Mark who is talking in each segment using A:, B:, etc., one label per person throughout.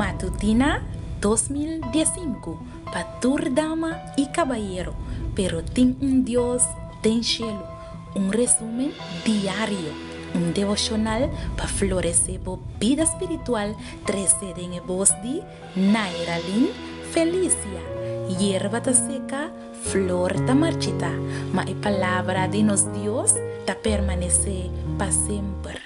A: Matutina 2015 pa tur dama i kabayero, pero tin un Dios den shelu. Un resumen diario, un devoshonal pa floresé bo bida spiritual trese den e bos di Nairalyn Felicia. Yerba ta seka, flor ta marchitá, ma e palabra di nos Dios ta permanesé pa semper.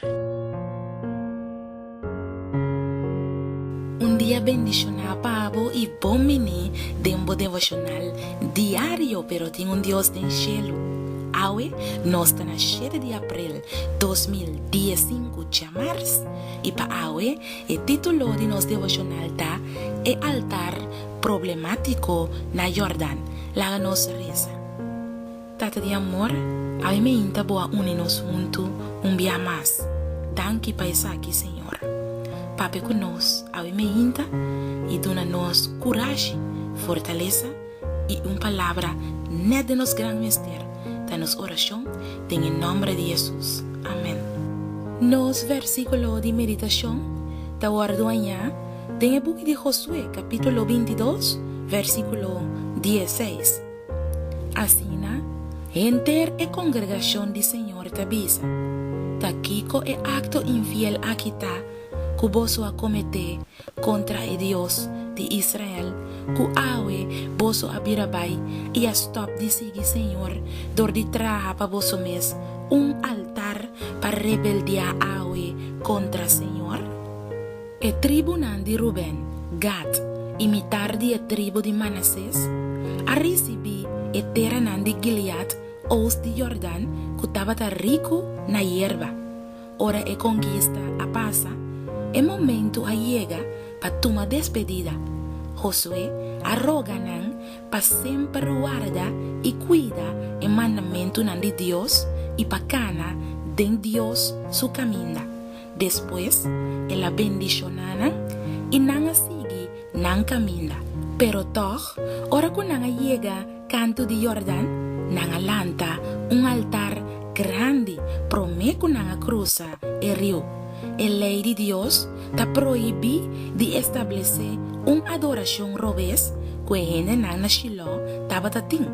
A: Un dia bendishoná pa bo i bon bini den bo devoshonal diario Pero Tin Un Dios Den Shelu. Awe nos ta na shete di aprel 2015 djamars i pa awe e titulo di nos devoshonal ta E Altar Problemátiko na Jordan. Laga nos resa. Tata di amor, awe meinta bo a uni nos huntu un bia mas. Danki pa esaki, Señor. Papia ku nos awe meinta i duna nos kurashi, fortalesa i un palabra nèt den nos gran mester. Ta nos orashon den e nòmber di Hesus. Amèn. Nos vèrsikulo di meditashon ta wòrdu hañá den e buki di Josué, kapítulo 22, vèrsikulo 16. Asina, henter e kongregashon di Señor ta bisa, Ta kiko e akto infiel aki ta ku boso a kometé kontra e Dios di Israel, ku awe boso a bira bai i a stòp di sigui Señor dor di traha pa boso mes un altar pa rebeldiá awe kontra Señor? E tribunan di Ruben, Gad i mitar di e tribu di Manasés a risibí e teranan di Gilead ost di Jordan ku tabata riku na yerba. Ora e konkista a pasa, e momentu a yega pa tuma despedida. Josué a roga nan pa semper warda i kuida e mandamentunan di Dios i pa kana den Dios su kaminda. Despues, el a bendishoná nan i nan a sigui nan kaminda. Pero tòg, ora ku nan a yega kantu di Yordan, nan a lanta un altar grandi promé ku nan a krusa e riu. E Lei di Dios ta prohibí di establesé un adorashon robes ku e hendenan na Shiló tabata tin.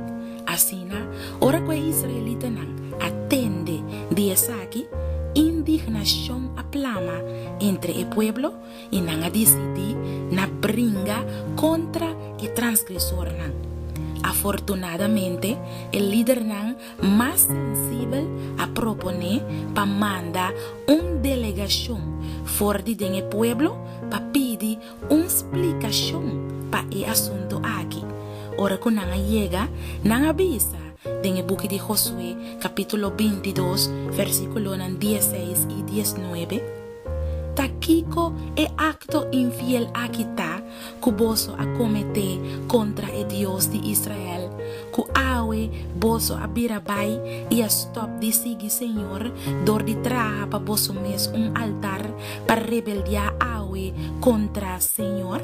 A: Asina, ora ku e israelitanan a tende di esaki, indignashon a plama entre e pueblo i nan a disidí na bringa kontra e transgresornan. Afortunadamente, e lidernan mas sensibel a proponé pa manda un delegashon for di den e pueblo pa pidi un splikashon pa e asuntu aki. Ora ku nan a yega, nan a bisa den e buki di Josué, kapítulo 22, versíkulonan 16 i 19, Ta kiko e akto infiel aki ta ku boso a kometé kontra e Dios di Israel, ku awe boso a bira bai i a stòp di sigui señor dor di traha pa boso mes un altar pa rebeldiá awe kontra señor?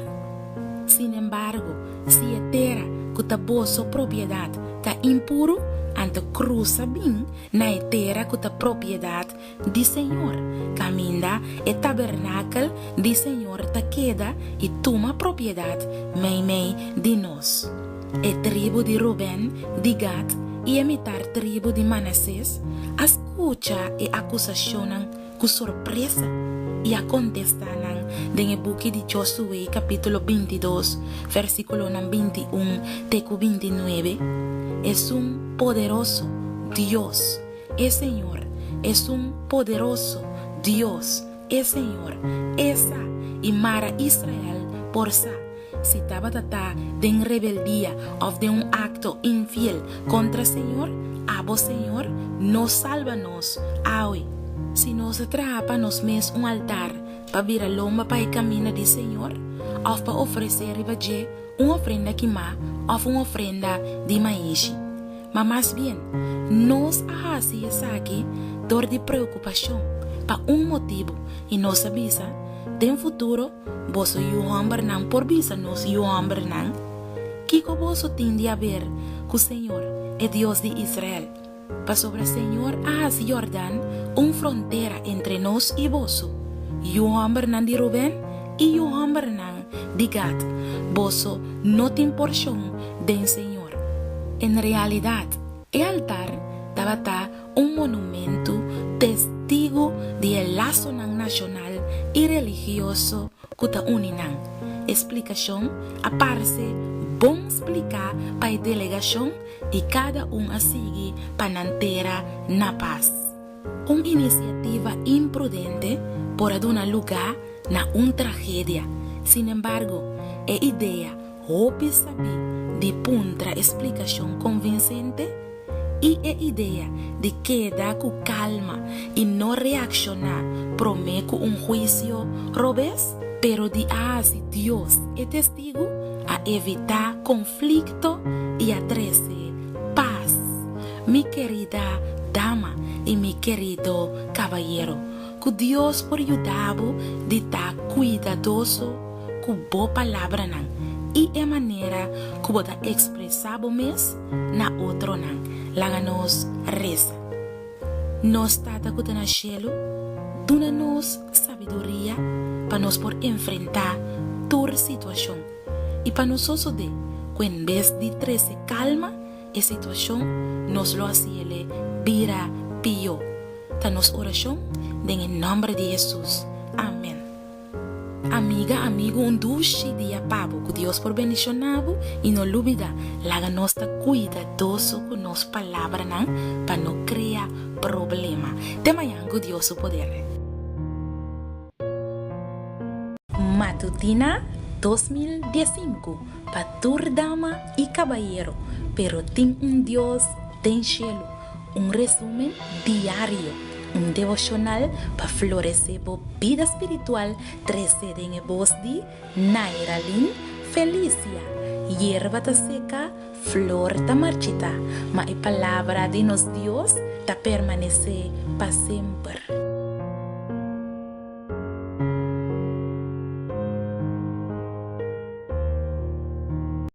A: Sinembargo, si e tera ku ta boso propiedat ta impuru, anto krusa bin na e tera ku ta propiedat di señor, kaminda e tabernakel di señor ta keda i tuma propiedat meimei di nos. E tribu di Ruben, di Gad i e mitar tribu di Manasés a skucha e akusashonnan ku sorpresa i a kontestá nan den e buki di Josué kapítulo 22, versíkulonan 21 te ku 29, Esun poderoso Dios, e Señor, esun poderoso Dios, e Señor, e sa i mara Israel por sa, si tabata ta den rebeldia òf den un akto infiel kontra Señor, abo Señor, no salba nos awe. Si nos a traha pa nos mes un altar pa bira lomba pa e kaminda di Señor, òf pa ofresé riba dje un ofrenda kimá òf un ofrenda di maishi. Ma mas bien, nos a hasi esaki dor di preokupashon pa un motibu, i nos a bisa, Den futuro, boso yu hòmbernan por bisa nos yu hòmbernan, Kiko boso tin di haber ku señor, e Dios di Israel? Pasobra señor a hasi Yordan un frontera entre nos i boso, yu hòmbernan di Ruben. i yu hòmbernan di Gad, boso no tin porshon den señor. En realidat, e altar tabata un monumentu testigu di e lasonan nashonal i religioso ku ta uni nan. E splikashon a parse bon spliká pa e delegashon i kada un a sigui pa nan tera na pas. Un inisiativa imprudente por a duna lugá na un tragedia. Sinembargo, e idea hopi sabí di puntra e splikashon konvinsente i e idea di keda ku kalma i no reakshoná promé ku un huisio robes, pero di a hasi Dios e testigu, a evitá konflikto i a trese pas. Mi kerida dama i mi kerido kabayero, ku Dios por yuda bo di ta kuidadoso ku bo palabranan i e manera ku bo ta ekspresá bo mes na otronan. Laga nos resa. Nos Tata ku ta na shelu, duna nos sabiduria pa nos por enfrentá tur situashon i pa no sosodé ku en bes di trese kalma, E situashon nos lo hasi el'e bira pió. Ta nos orashon den e nòmber di Hesus. Amen. Amiga, amigu, un dushi dia pa bo. Ku Dios por bendishoná bo i no lubida, laga nos ta kuidadoso ku nos palabranan pa no krea problema. Te mañan ku Dios su poder. Matutina 2015 pa tur dama i kabayero, pero tin un Dios den shelu, un resumen diario, un devoshonal pa floresé bo bida spiritual trese den e bos di Nairalyn Felicia. Yerba ta seka, flor ta marchitá, ma e palabra di nos Dios ta permanesé pa semper.